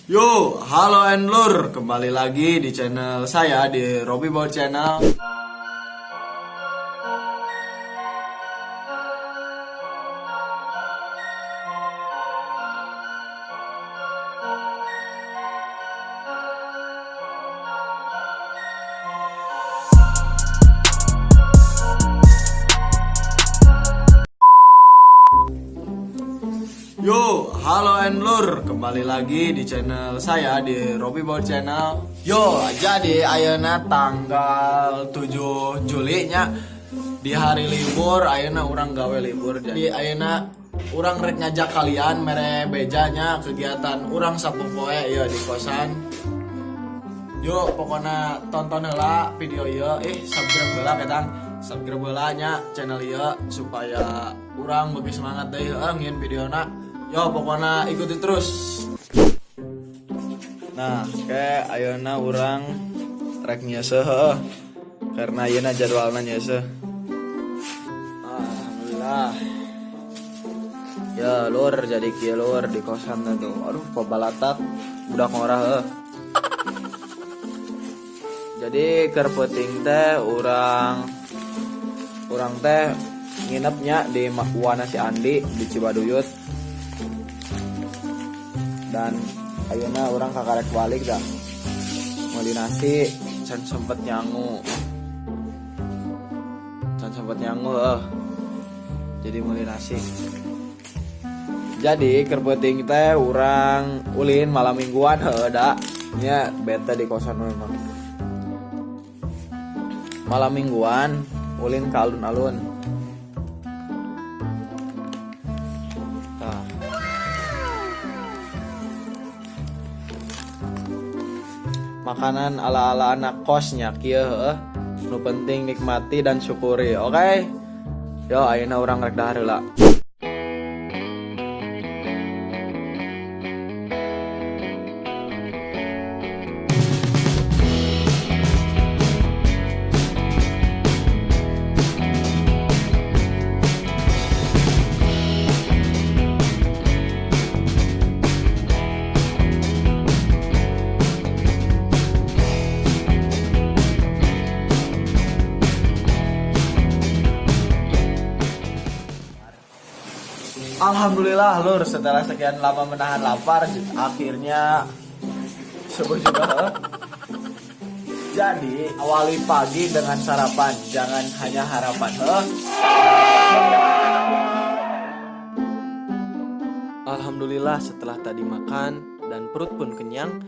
Yo, halo and lur, kembali lagi di channel saya di Robby Boy Channel. Yo, halo and lur, kembali lagi di channel saya di Robby Boy Channel. Yo, jadi ayeuna tanggal 7 Juli nya, di hari libur, ayeuna urang gawe libur. Jadi ayeuna urang rek ngajak kalian mere bejanya kegiatan urang sapopoe ya di kosan. Yo, pokoknya tonton heula video ieu, subscribe heula ketang. Subscribe heula nya channel ieu supaya urang beuki semangat deui heueuh ngieun videona. Yo, pokoknya ikuti terus. Nah, kayak ayeuna urang rek nyeuseuh heueuh. Karena ayeuna jadwalna nyeuseuh. Alhamdulillah. Ya, lur, jadi kieu lur di kosan tuh. Aduh, pabalatak budak ngora heueuh. Jadi keur peuting teh urang teh nginepnya di Wana si Andi di Cibaduyut. Dan ayeuna urang kakarek balik dah. Meuli nasi can sempet nyangu. Can sempet nyangu heuh. Jadi meuli nasi. Jadi keur peuting teh urang ulin malam mingguan heuh da. Nya bete di kosan memang. Malam mingguan ulin ke alun-alun. Tah. Makanan ala-ala anak kosnya kieu heueuh. Nu penting nikmati dan syukuri, oke? Okay? Yo, ayeuna urang rek dahar heula. Alhamdulillah lur, setelah sekian lama menahan lapar akhirnya sebuah juga. Jadi awali pagi dengan sarapan, jangan hanya harapan. Heh. Alhamdulillah setelah tadi makan dan perut pun kenyang,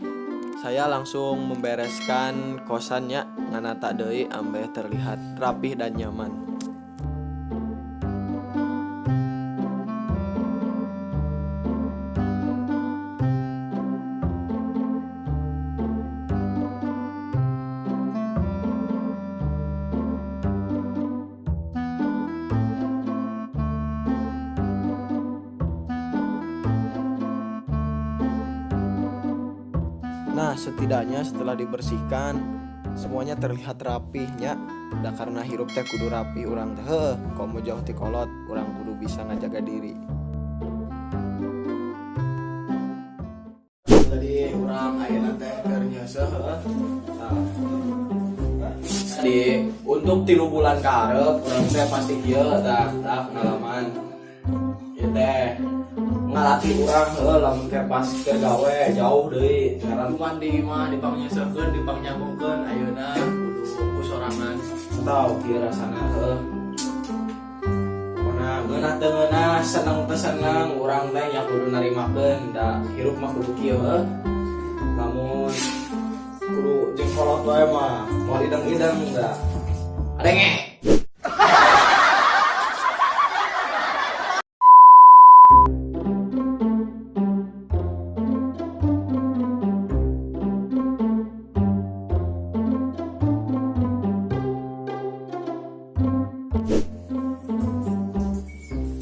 saya langsung membereskan kosannya nganata deui ambeh terlihat rapih dan nyaman. Nah, setidaknya setelah dibersihkan semuanya terlihat rapihnya. Da karena hirup teh kudu rapi urang teh heuh, komo jauh ti kolot urang kudu bisa ngajaga diri. Tadi urang ayeuna teh keur nyeuseuh heuh. Nah. Jadi untuk 3 bulan ka hareup urang teh pasti kieu tah tah pengalaman. Ieu teh ngalatih urang heuh lamun keur pas keur gawe jauh deui. Ngaran mandi mah dipangnyeuseuhkeun, dipangnyamukeun ayeuna kudu ku sorangan. Tahu kieu rasana heuh. Pokona ngeunah teu ngeunah, seneng teu seneng urang teh nya kudu narimakeun da hirup mah kudu kieu heuh. Lamun kudu jeung kolot wae mah moal ideng-ideng da. Adenge.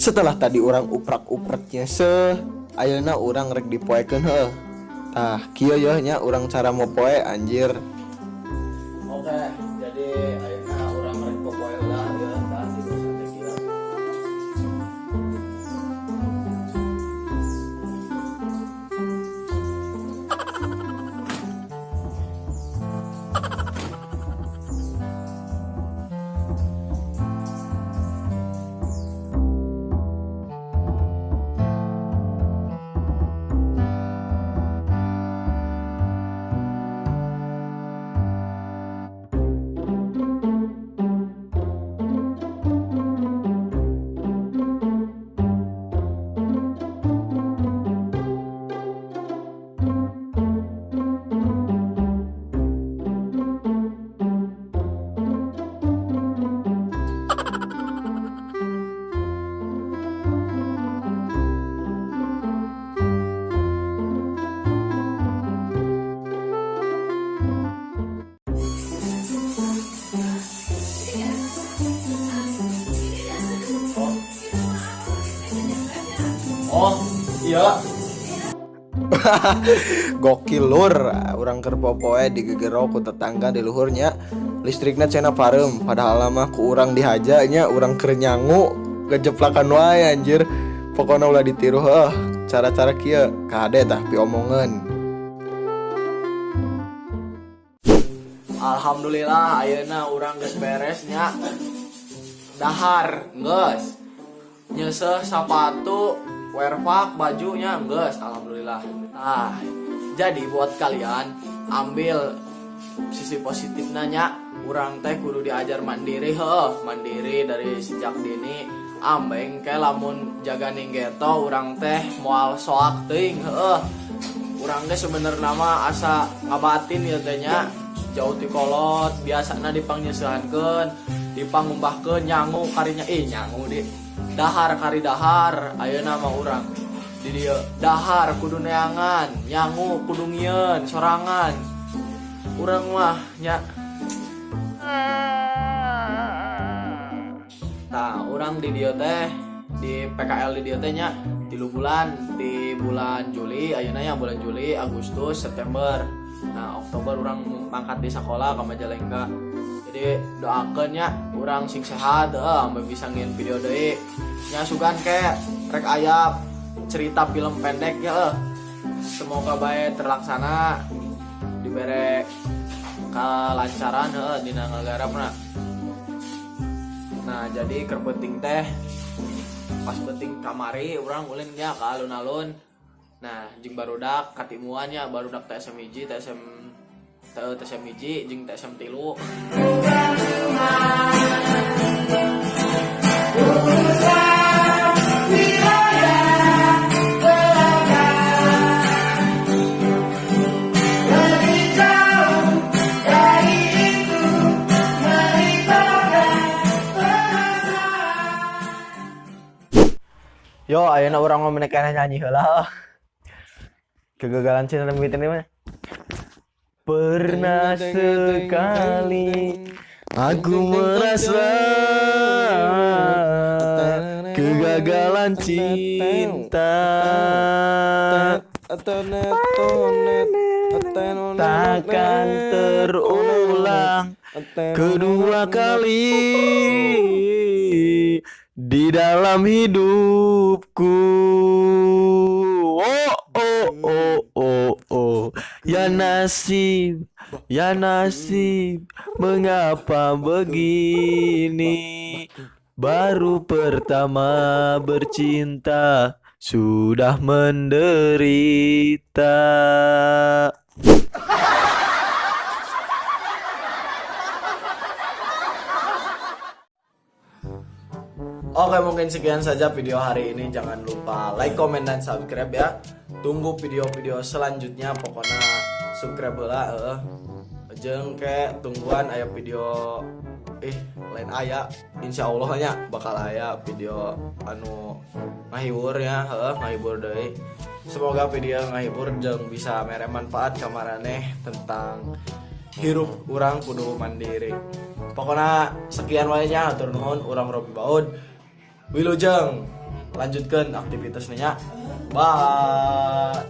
Setelah tadi urang uprak-upraknya seh, ayeuna urang rek dipoekeun heuh. Tah, kieu yeuh nya urang cara mopoe anjir. Oke, jadi ayeuna urang rek popoe heula yeuh tah di kosan teh kieu. Gokil lur, urang keur popoe digegero ku tetangga di luhurnya. Listrikna cenah pareum, padahal mah ku urang dihaja nya, urang keur nyangu gejeplakan wae anjir. Pokona ulah ditiru heuh, cara-cara kieu kade tah piomongeun. Alhamdulillah ayeuna urang geus beres nya. Dahar geus. Nyeuseuh sapatu, wearpack, bajunya geus, alhamdulillah. Nah, jadi buat kalian ambil sisi positifnya nya, urang teh kudu diajar mandiri heuh, mandiri dari sejak dini. Ambeng ke lamun jaga ning ghetto urang teh moal soak teuing heuh. Urang teh sebenarnya mah asa ngabatin ya teh nya, jauh ti kolot biasana dipangnyeuseuhankeun, dipangumbahkeun nyangu karinya nyangu di dahar kari dahar. Ayeuna mah urang di dieu dahar kudu neangan, nyangu kudu ngieun sorangan. Urang mah nya. Nah, urang di dieu teh di PKL di dieu teh nya 3 bulan, di bulan Juli ayeuna ya, bulan Juli, Agustus, September. Nah, Oktober urang mangkat di sekolah ke Majalengka. Jadi doakeun nya urang sing sehat heuh sampai bisa ngieun video deui. Nya sugan ke rek aya cerita film pendek ya heuh. Semoga bae terlaksana, dibere kelancaran heuh dina ngagarapna. Nah, jadi keur penting teh pas penting kamari urang ulin nya ke alun-alun. Nah, jeung barudak katimuan nya, barudak TSM hiji, TSM TSM hiji jeung TSM 3. Yo, ayeuna urang mah meneh nyanyi heula. Kegagalan cinta ini mah. Pernah sekali aku merasa kegagalan cinta, takkan terulang kedua kali di dalam hidupku. Oh oh oh oh oh, ya nasib, ya nasib, mengapa begini? Baru pertama bercinta sudah menderita. Oke, mungkin sekian saja video hari ini. Jangan lupa like, comment, dan subscribe ya. Tunggu video-video selanjutnya. Pokoknya subscribe lah. Jeung ke tungguan aya video lain aya. Insya Allah nya bakal aya video anu ngahibur ya, heuh, ngahibur deui. Semoga video ngahibur jeung bisa mere manfaat ka maraneh tentang hirup urang kudu mandiri. Pokoknya sekian wae nya, hatur nuhun, urang Robi Baud. Wilujeng lanjutkan aktivitasnya. Bye.